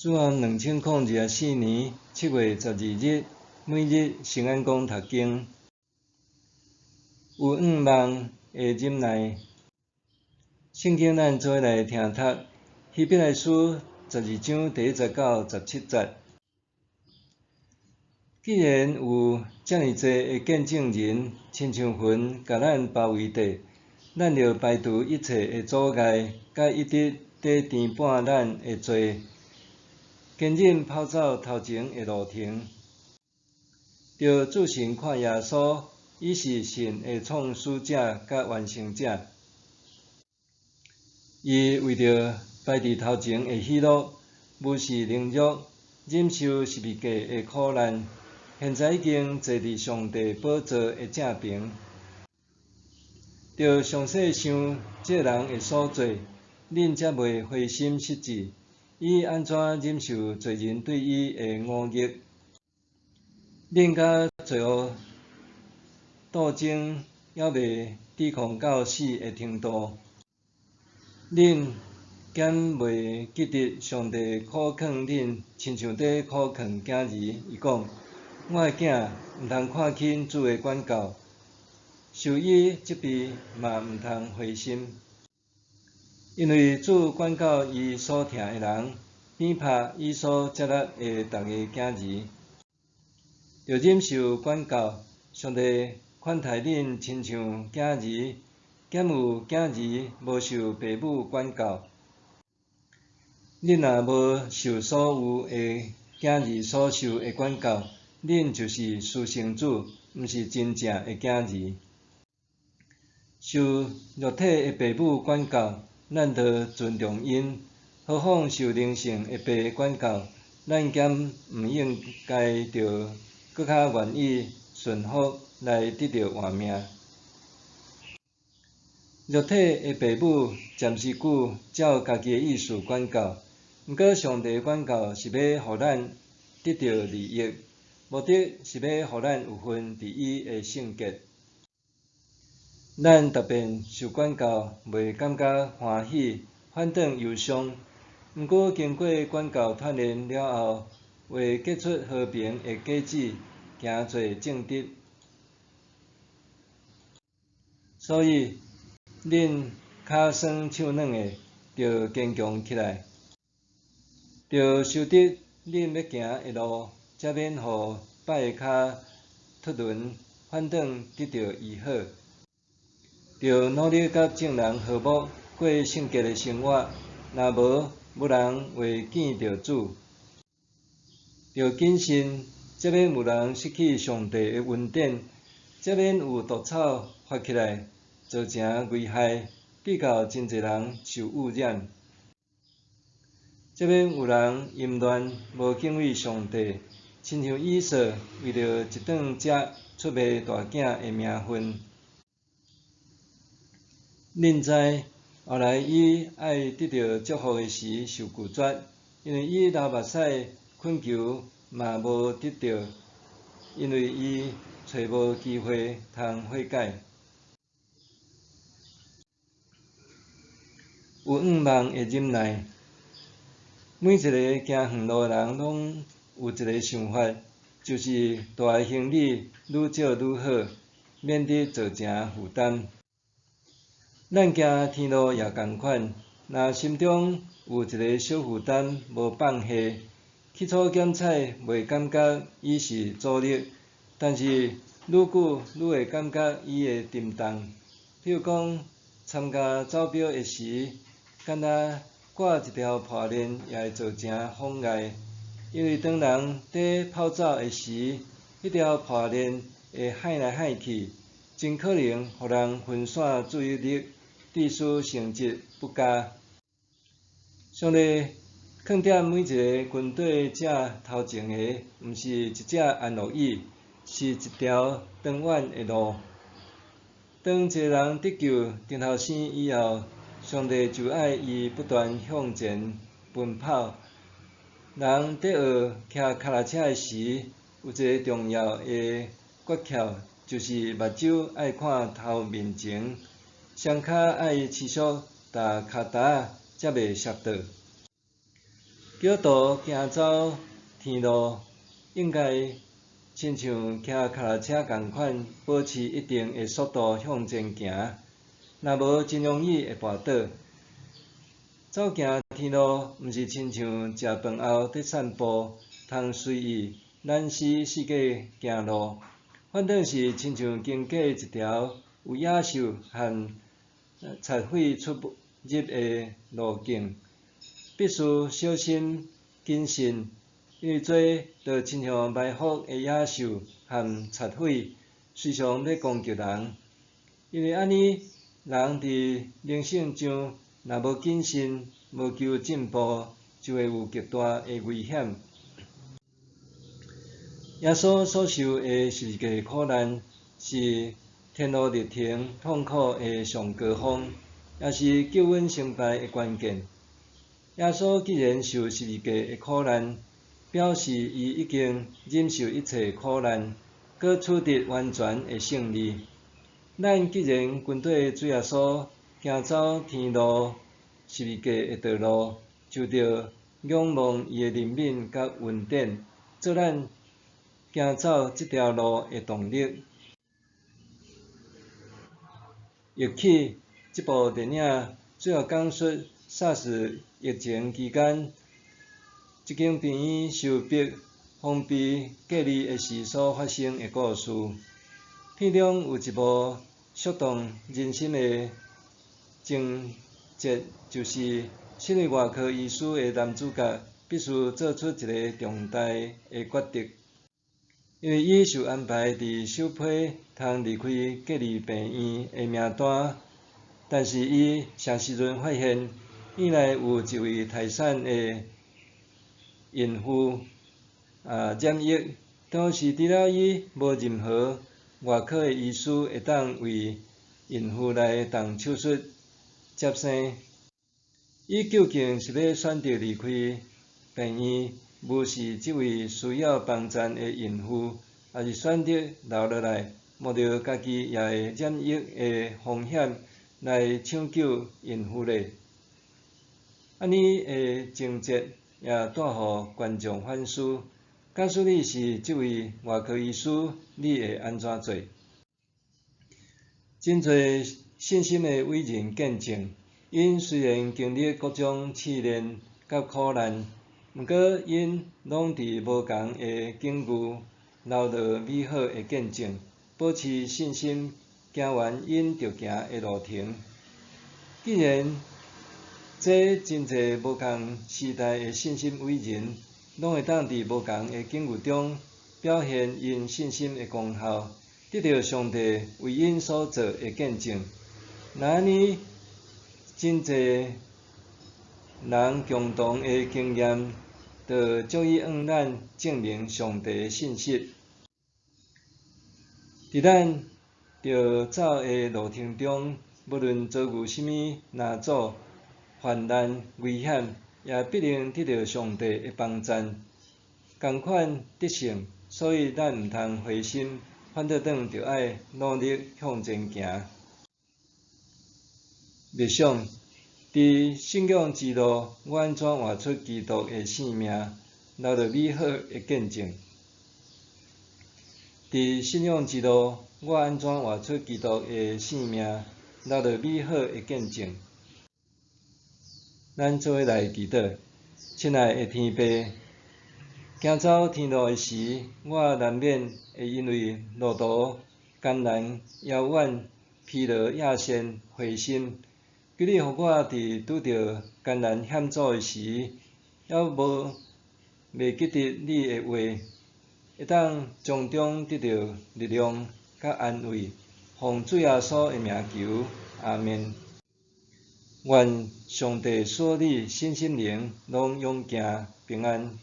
主後2024年7月12日，每日聖安講讀經，有向望的忍耐。聖經咱做伙來聽讀希伯來書12章第1節到17節。既然有遮爾濟的見證人，親像雲共咱包圍著，咱著排除一切的阻礙，佮一直佇纏絆咱的罪，堅忍跑走頭前的路程，著注神看耶穌，伊是信的創始者佮完成者。伊為著擺佇頭前的喜樂，無視凌辱，忍受十字架的苦難，現在已經坐佇上帝寶座的正爿。著詳細想這人的所做，恁才袂灰心失志。伊按怎忍受罪人對伊的忤逆？恁佮罪惡鬥爭，猶未抵抗到死的程度。恁敢袂記得上帝苦勸恁，親像佇苦勸囝兒？伊講：我的囝，毋通看輕主的管教，受伊責備嘛毋通灰心。因為主管教伊所疼的人，鞭拍伊所接納的逐个囝兒。著忍受管教，上帝款待恁親像囝兒，敢有囝兒無受爸母管教？恁若無受所有的囝兒所受的管教，恁就是私生子，毋是真正的囝兒。受肉體的爸母管教，咱著尊重𪜶，何況受靈性的爸管教，咱敢毋應該著閣較願意順服來得著活命？肉體的爸母暫時久照家己的意思管教，毋過上帝管教是欲予咱得著利益，目的是欲予咱有份佇伊的聖潔。咱特別受管教，袂感覺歡喜，反轉憂傷。毋過經過管教鍛鍊了後，會結出和平的果子，行做正直。所以，恁跤酸手軟的，著堅強起來，著修直恁欲行的路，才免予擺的跤脫輪，反轉得著醫好。著努力佮眾人和睦，過聖潔的生活，若無，無人會見著主。著謹慎，才免有人失去上帝的恩典，才免有毒草發起來，造成危害，致到真濟人受污染。才免有人淫亂，無敬畏上帝，親像以掃為著一頓食出賣大囝的名分。恁知，後來伊愛得著祝福的時受拒絕，因為伊流目屎懇求嘛無得著，因為伊揣無機會通悔改。有向望的忍耐，每一个行遠路的人攏有一个想法，就是帶行李愈少愈好，免得造成負擔。咱行天路也仝款，若心中有一个小負擔無放下，起初檢採袂感覺伊是阻力，但是愈久愈會感覺伊的沉重。比如講，參加走標的時，敢若掛一條破鏈也會造成妨礙，因為當人佇跑走的時，彼條破鏈會幌來幌去，真可能予人分散注意力，致使成績不佳。上帝囥佇每一个軍隊者頭前的，毋是一隻安樂椅，是一條長遠的路。當一个人得救重頭生以後，上帝就愛伊不斷向前奔跑。人佇學騎跤踏車的時，有一个重要的訣竅，就是目睭愛看頭面前，雙跤愛持續踏跤踏，才袂摔倒。基督徒行走天路，應該親像騎跤踏車仝款，保持一定的速度向前行，若無真容易會跋倒。走行天路，毋是親像食飯後佇散步，通隨意懶死四界行路，反轉是親像經過一條有野獸和賊匪出入的路徑，必須小心謹慎，因為這就親像埋伏的野獸和賊匪，時常欲攻擊人。因為按呢，人佇靈性上若無謹慎，無求進步，就會有極大的危險。耶穌所受的十字架苦難，是天路歷程痛苦的上高峰，也是救恩成敗的關鍵。耶穌既然受十字架的苦難，表示伊已經忍受一切苦難，閣取得完全的勝利。咱既然跟綴主耶穌行走天路十字架的道路，就著仰望伊的憐憫佮恩典，做咱行走這條路的動力。疫起這部電影主要講述 SARS 疫情期間，這間病院受迫封閉隔離的時所發生的故事。片中有一幕觸動人心的情節，就是身為外科醫師的男主角必須做出一个重大的抉擇，因為伊受安排佇首批通離開隔離病院的名單，但是伊啥時陣發現院內有一位待產的孕婦染疫，當時除了伊，無任何外科的醫師會當為孕婦來動手術接生。伊究竟是欲選擇離開病院，無視這位需要幫贊的孕婦，抑是選擇留落來，冒著家己也會染疫的風險來搶救孕婦呢？按呢的情節也帶予觀眾反思。假使你是這位外科醫師，你會按怎做？真濟信心的偉人見證，𪜶雖然經歷各種試煉佮苦難，毋過𪜶攏佇無仝的境遇留落美好的見證，保持信心，行完𪜶著行的路程。既然這真濟無仝時代的信心偉人，攏會當佇無仝的境遇中表現𪜶信心的功效，得著上帝為𪜶所做的見證。若按呢，真濟人共同的經驗，就足以向咱證明上帝的信實。佇咱著走的路程中，無論遭遇啥物難阻、患難、危險，也必定得著上帝的幫贊，仝款得勝。所以咱毋通灰心，反倒轉著愛努力向前行。默想，佇信仰之路，我按怎活出基督的生命，留落美好的見證？佇信仰之路，我按怎活出基督的生命，留落美好的見證？咱做伙來祈禱，親愛的天父，行走天路的時，我難免會因為路途艱難、遙遠、疲勞、厭倦、灰心。求你予我佇拄著艱難險阻的時，猶無袂記得你的話，會當從中得著力量佮安慰。奉主耶穌的名求，阿們。願上帝賜予你身心靈攏勇健平安。